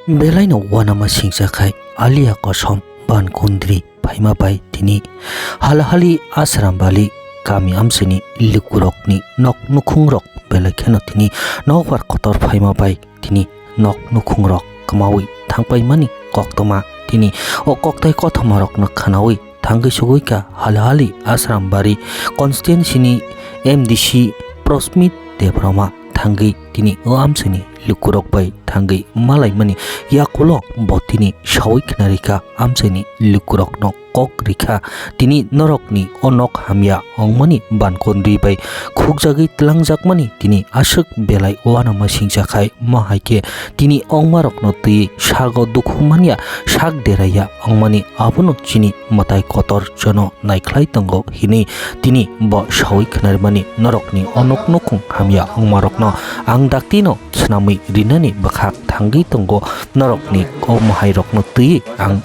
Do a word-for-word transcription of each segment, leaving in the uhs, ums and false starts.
Belaino uanama singcha khai Alia Kosom Ban Kundri phaima bai tini Halhali Asrambali kami amchaini lukurokni nok nukhungrok belai kheno tini nokbar kotor phaima bai tini nok nukhungrok kwmaui thangpaimani koktwma tini o koktai kothomarokno khwnaui thangwi sugwi kha Halhali Asrambari constituency ni M D C Prosmit Debbarma thangwi tini o amchaini lukurok bai thangwi malaimani yakulo bo tini saui khnarikha amchaini lukurokno kok rikha tini norokni o nok hamya ongmani Ban Kundri bai khukjagwi twlangjakmani tini aswk belai uanama singcha khai ma hai khe tini ongmarokno twi sago dukhu manya sak deraiya ongmani abono chini mwtai kotor jono naikhlai tongo hinwi tini bo saui khnarimani norokni o nok nukhung hamya ongmarokno ang daktino swnamwi rinani bwkhak thangwi tongo norokni o mwhairokno twi ang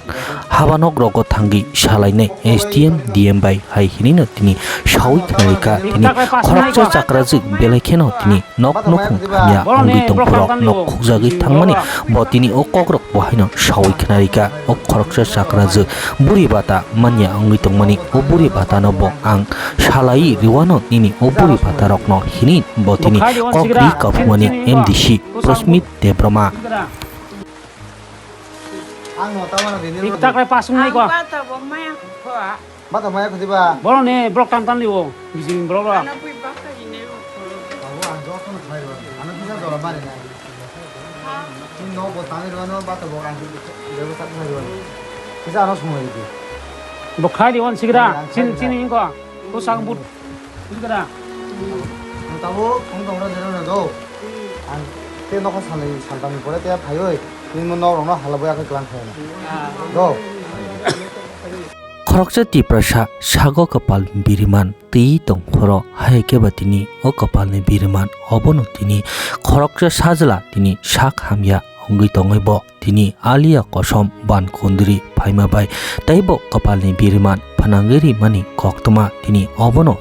habanok rogo thangwi salainai S D M D M bai hai hinwino tini saui khnaikha tini khoroksa chakrajwk belai kheno tini nok nukhung hamya wngwi tongphuru nok khukjagwi thangmani bo tini o kokrok bo haino saui khwnarikha. O khoroksa chakrajwk buri bata manya wngwi tongmani o buri batano bo ang salai riwano nini o buri batarokno hini bo tini kok ri kaphumani M D C Prosmit Debbarma. Ang no tama na dini. Tik tak le pasung nai ko. Ang bata bo maya ko. Bata maya ko diba? Boro ne brok tan tan liwo. Bisi brok la. Ano pui baka ine ko. Abo ang jo kono khai ro. Ano kisa jora mari nai. Ha? Ni no bo tang ro no bata bo ang de bo tak khai ro. Kisa ano sumai di. Bo khai di on sigra. Ang khai chin na. Chin in ko. Ko sang but. Sigra. Ang tabo ang tong ro jero na do. Ang te no ko salai saltam ni pore te phai oi. Ni mo no ro no hala bo ya ko klang khai na. Ah. Do. Khoroksa Tiprasa sago kwpalni biriman twi tong phoro, hai khe ba tini o kwpalni biriman obono tini khoroksa sajla tini sak hamya wngwi tongwi bo tini Alia Kosom Ban Kundri phaima bai tei bo kwpalni biriman phanangwi rimani koktwma tini obono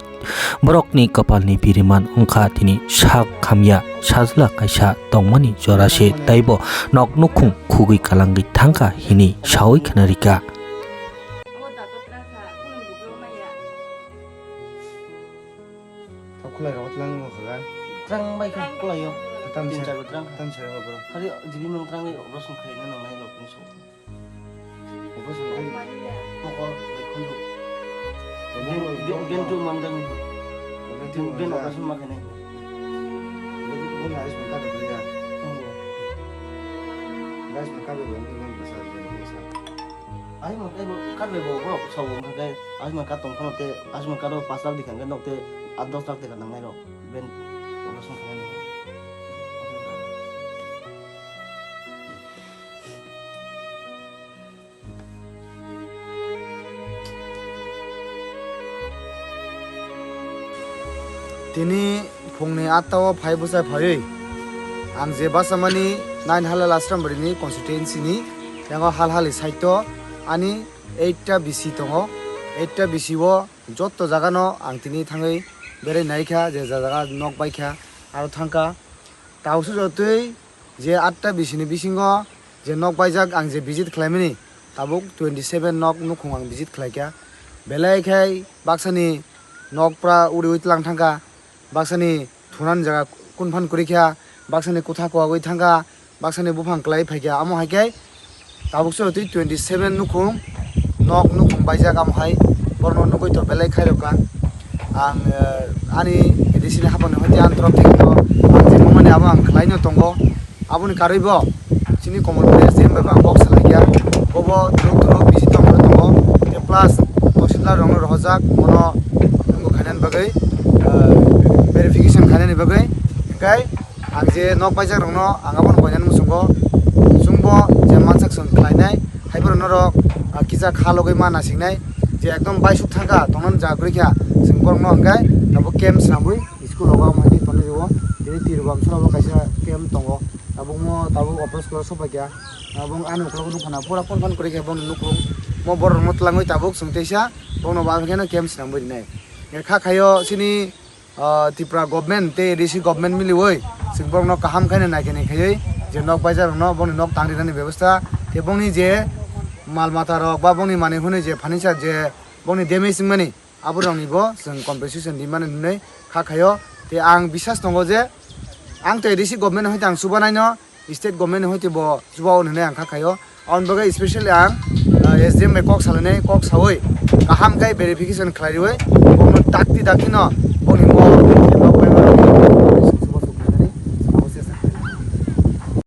borokni kwpalni biriman wngkha tini sak hamya sajla kaisa tongmani jora se tei bo nok nukhung khugwi kalangwi thangkha hini saui khna rikha. Abo dato tlangkha, khulum buklo maya. Tok khulai rok tlang mo khaga. Tlang bai kha khulai yo. Tam Tin se, char bo tlang kha. Tam se rok bro. Khali jibi mung tlang bai operation khai na nang nai lok ni so. Operation khai. Mokol bai khundu. Operation Ben, ben tu mang dang. Operation tu Ben mang dang. Operation ma khai nai. Operation ka da ya. Oh. Guys, ma ka da ya. Ai mo, ai mo, kat bai bo, borok sawo, hwnkhe, asma kat tong phano tei, asma kat o pash lakh dikha, hwnkhe nok tei aat dos lakh dikha nangnai rok, ben, operation khainani. Tini phungni atta o phai bwsai phaiwi, ang je bachamani nine Halhali Asrambari constituency ni yango Halhali side o ani eight ta B C tongo. Eight ta B C o jotto jaga no ang tini thangwi berai naikha, je jaga nok baikha, aro thangkha. Tabukso jotoi je atta B C ni bisingo je nok baijak ang je visit khlaimani, tabuk twenty seven nok nukhung ang visit khlaikha. Belai khai baksani nok pura uriui tlang thangkha. Baksani thunani jaga kunphan kwrwi kha, baksani kwtha kwagwi thangkha, baksani buphang kwlai phaikha, amo hai khe tabukso twi twenty seven nukhung nok nukhung baijak, amo hai borokno nugwi to belai khairokha. Ang, eh, ani A D C ni haphangni hwnkhe ang torop thekno ang je mani abo ang khlaino tongo. Aboni karwi bo chini Komolpur S D M bai bo ang kok salaikha. Bobo twrwk twrwk busy tongwi tongo. Tei plus Tahsildar rokno rohorjak, bono wngkha khainani bagwi, ah, verification khainani bagwi. Hwnkhe ang je nok baijak rokno ang abono koinani muchungo. Chwngbo je mansak chwng khlainai, haiphano norok, ah, kisa kha logwi ma nasingnai. Je ekdom baisuk thangkha, tongnani jaga kwrwikha, chwng borokno hwnkhe tabuk camp swnamwi. School rogo amhaini tonwi rwo, tini twi rwbam sora bo kaisa camp tongo. Tabukmo tabuk office school o sopaikha. Abo ani ukulok nukha na pura phone phone kwrwi khe bono nukhung. Mo borok rokno twlangwi tabuk chwng teisa bono bo aphikhe no camp swnamwi rinai. Kha khaio chini, ah, Tripura government tei A D C government miliwi chwng borokno kaham khaino naikhe naikhaiwi je nok baisa rokno bongni nok tang rinani bebostha, tei bongni je mal mata rok ba bongni manwi hwnwi je furniture je bongni damage wngmani, abo rokni bo chwng compensation rimani hwnwi kha khaio. Tei ang bisas tongo je ang tei D C government ni hoite ang chubanai no, state government ni hoite bo chubao hwnwi ang kha khaio. Aboni bagwi specially ang, ah, S D M bai kok salainai, kok sawi kaham khe verification khlai riwi bongno dakti dakti no bongni mol